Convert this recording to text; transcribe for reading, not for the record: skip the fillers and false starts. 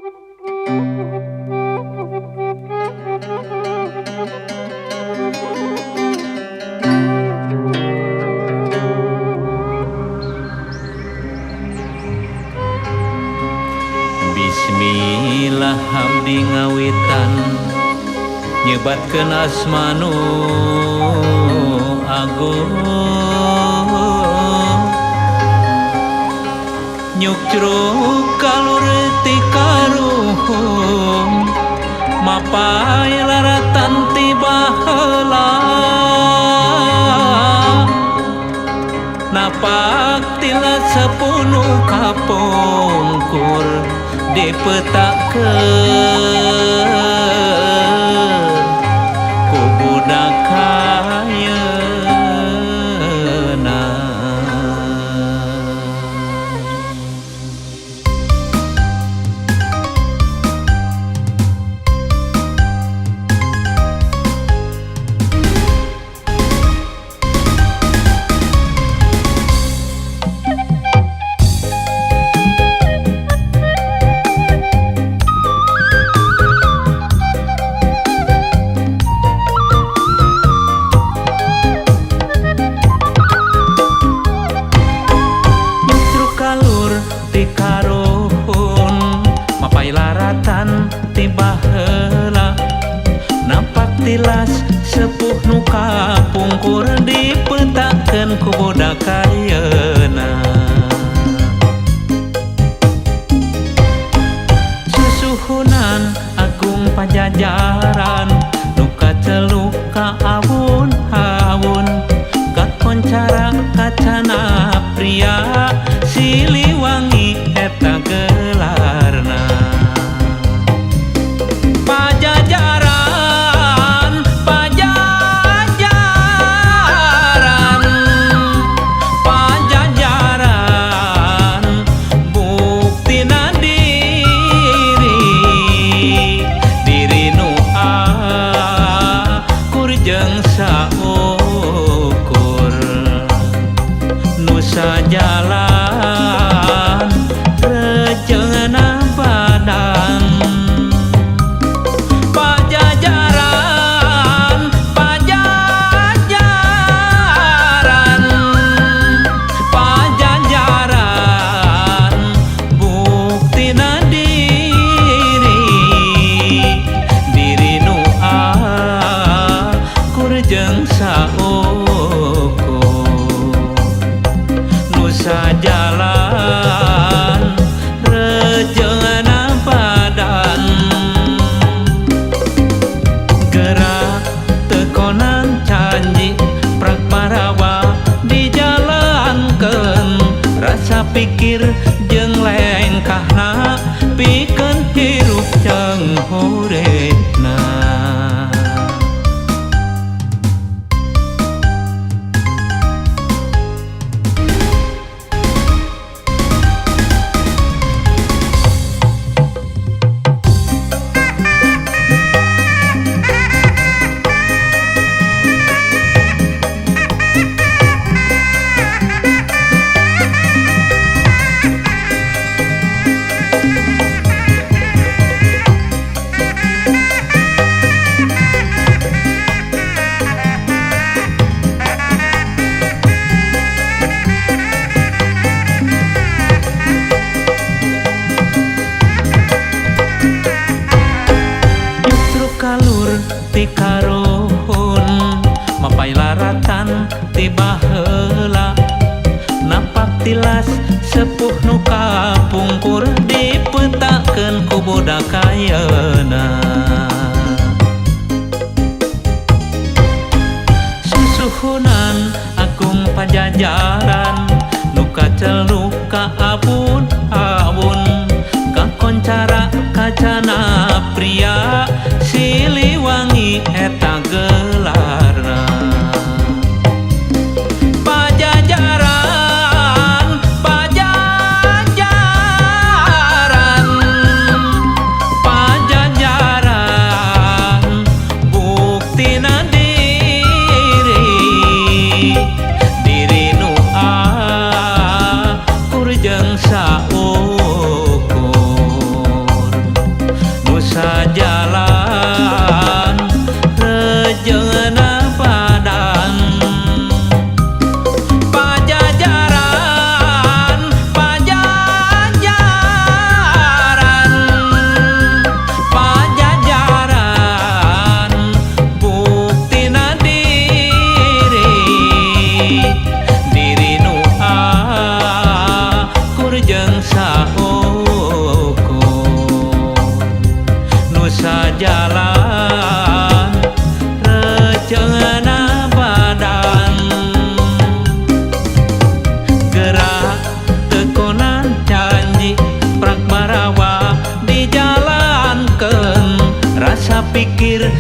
Bismillah abdi ngawitan nyebatkeun asmanu agung nyukcruk kalur ti karuhun mapay laratan ti baheula napak tila sepunu kapungkur dipetakeun ku budak ayeuna. Ti baheula napak tilas sepuh nu kapungkur dipetakeun ku budak ayeuna. Susuhunan agung pajajaran nu kaceluk ka awun-awun kakoncara kacana pria Siliwangi eta gelarna. Pajajaran, pajajaran, pajajaran, buktina diri, diri nu akur jeung saukur, nu sajalan rejeungna badan. Pajajaran, pajajaran, pajajaran, buktina diri, diri nu akur jeung saukur, nu sajalan rejeungna badan. Gerak tekonan canji prak parawa dijalankeun rasa pikir jeung lengkahna pikeun hirup jeung hurepna. Kalur ti karuhun mapay laratan ti baheula napak tilas sepuh nu kapungkur dipetakeun ku budak ayeuna. Susuhunan agung pajajaran nu kaceluk ka abun-abun kakoncara kacana pria Siliwangi eta gelarna. Pajajaran, pajajaran, pajajaran, buktina diri, diri nu akur jeung sa Pikir.